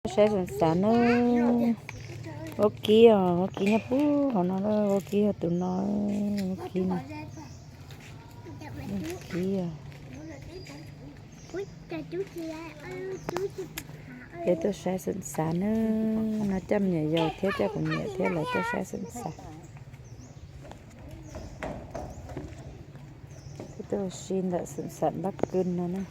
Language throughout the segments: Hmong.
Saib xeem xav na. Vaub kib os, vaub kib nyob puag hauv no, vaub kib yog tus no, vaub kib no. Vaub kib os. Peb tuaj saib xeem xav na, no coj me nyuam yaus thiab coj kuv niam thiab lawv tuaj saib xeem xav. Peb tuaj ua si ntawm xeem xav npab kws no na.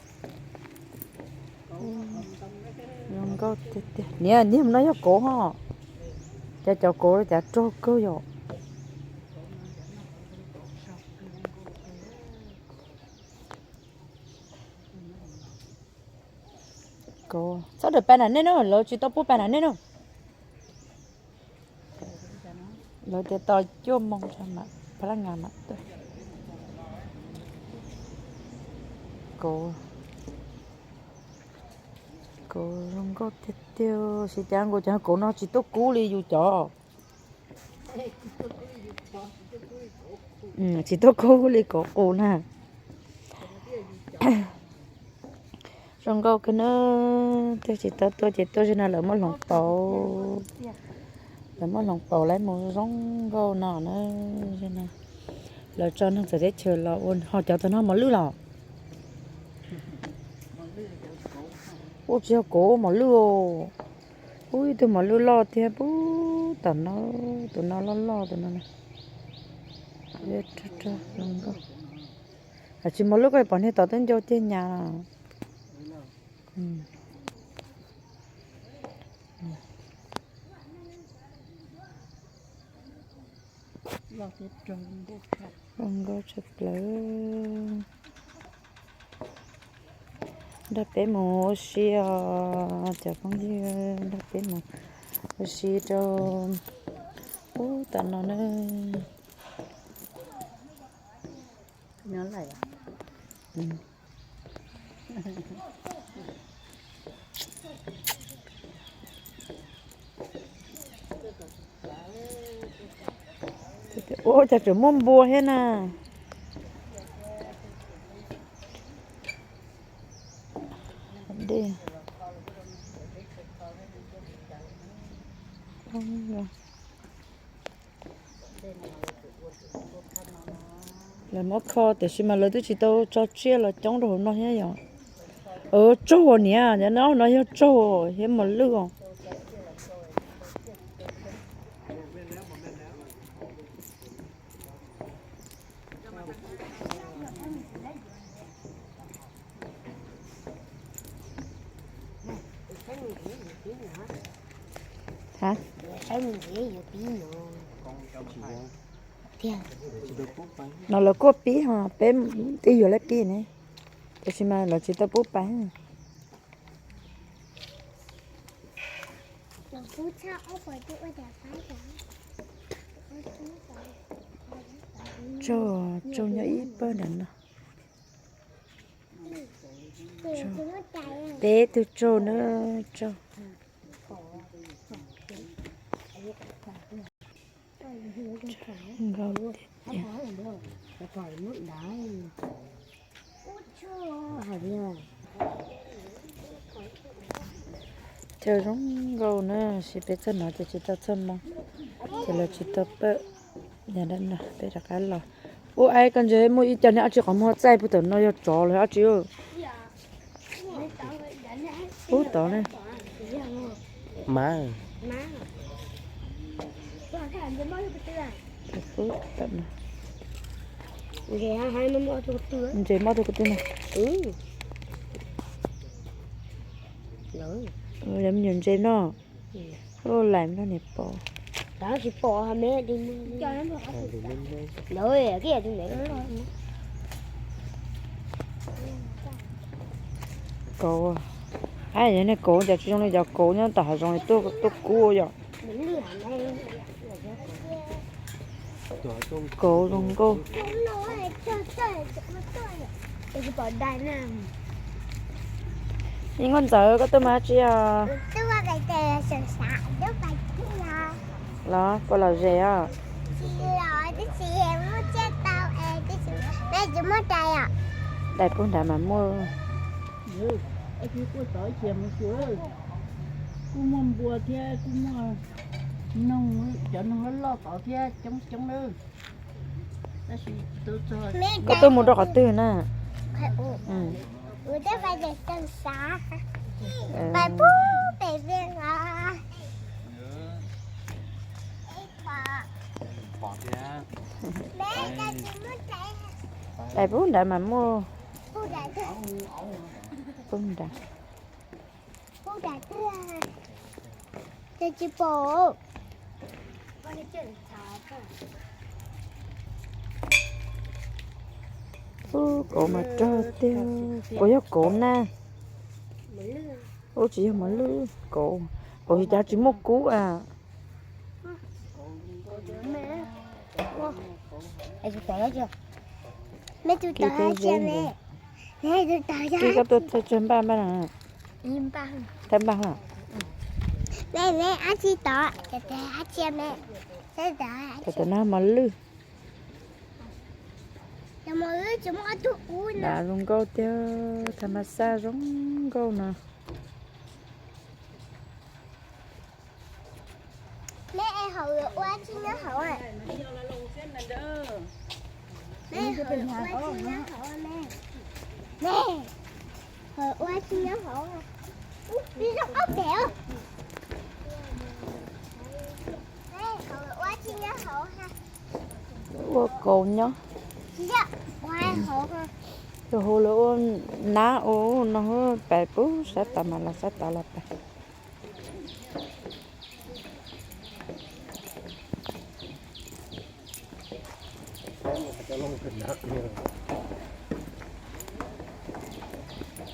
Zoo nkauj tiag tiag. Niam, niam no yog kauv ho. Cas cov kauv cas rog kawg yom. Kauv txhob rawm pas nram nej na, lawv tsis tau pub pas nram nej na. Lawv tias tos cuaj moos mam, pab laj ngas mam tuaj. Kauv, kauv zoo nkauj tiag tiag, xyov cas nkaus cov kauv no tsis tuaj kub li yus cov. Tsis tuaj kub li kauv qus na. Zoo nkauj kawg na, twb tsis tau tuaj ces tuaj zaum no lawv muab hloov pauv. Lawv muab hloov pauv lawv mus zoo nkauj no na. Lawv tso neeg txawv teb chaws los ua, ho cov tag no mos lwj los? Ua tsis yog kauv, mos lwj os. Ub, ib tug mos lwj loj thiab pub tom no, tus no loj loj tus no. Tsis mos lwj koj pom niag tod twb ncau tiag nyas los. Zoo nkauj tshaj plaws. Nrog peb mus ua si os cov phooj ywg, nrog peb mus ua si rau ub tom no na. Ua cas tseem muaj npua thiab na. Lawv muab kho tiam sis mas lawv twb tsis tau tso tsiaj los coob rau hauv no thiab yom. Tsaug niam, cov no yog tsaug thiab mos lwj os. No lawv kuaj pib ho peb twb yuav lawv pib ne, tiam sis mas lawv tsis tau pub pais. Tsaug, tsaug nyob ib pawg nram no. Peb tug tsaug na, tsaug. Nkauj tiag tiag. Chaw zoo nkauj na, sis peb txog no ces tsis tau txog moo, ces lawv tsis tau pawj. Yog no peb rov qab los. Ub, aib, koj ntsia muaj ib co niag dab tsi qhov muag txaij puag tom no, yog tsov los dab tsi? Ub, tod ne. Mas ntses mob tug ko tw no. Yog me nyuam ntses no. Lais no niam pom. Kauv, aib, yog niag kauv cas tsis zoo li cov kauv nyob tom hav zoov li tuaj kub yom. Kauv zoo nkauj. Ib Nkauj Ntxawm, koj tuaj mas dab tsi os? Los puas lom zem os? Dais puag nrad mas muaj. Kuj muaj npua thiab kuj muaj noog, cov noog loj loj tod thiab coob coob lawm. Tab sis koj tuaj mus rau qhov twg na? Pais pub nrad mas muaj. Pub nrad. Ub, kauv mas rog tiag. Puas yog kauv na? Ub, tsis yog mos lwj, kauv. Kauv li cas tsis muaj kub a? Koj tuaj thaij tsawg npaj npaj no? Thaij npaj los? Tam tam no mos lwj. Dav zoo nkauj tiag, tha mas xaj zoo nkauj no. Ua kauv nyob. Tus hu lawv ua nab ua no, pais pub sab tod mas los sab tod los pais.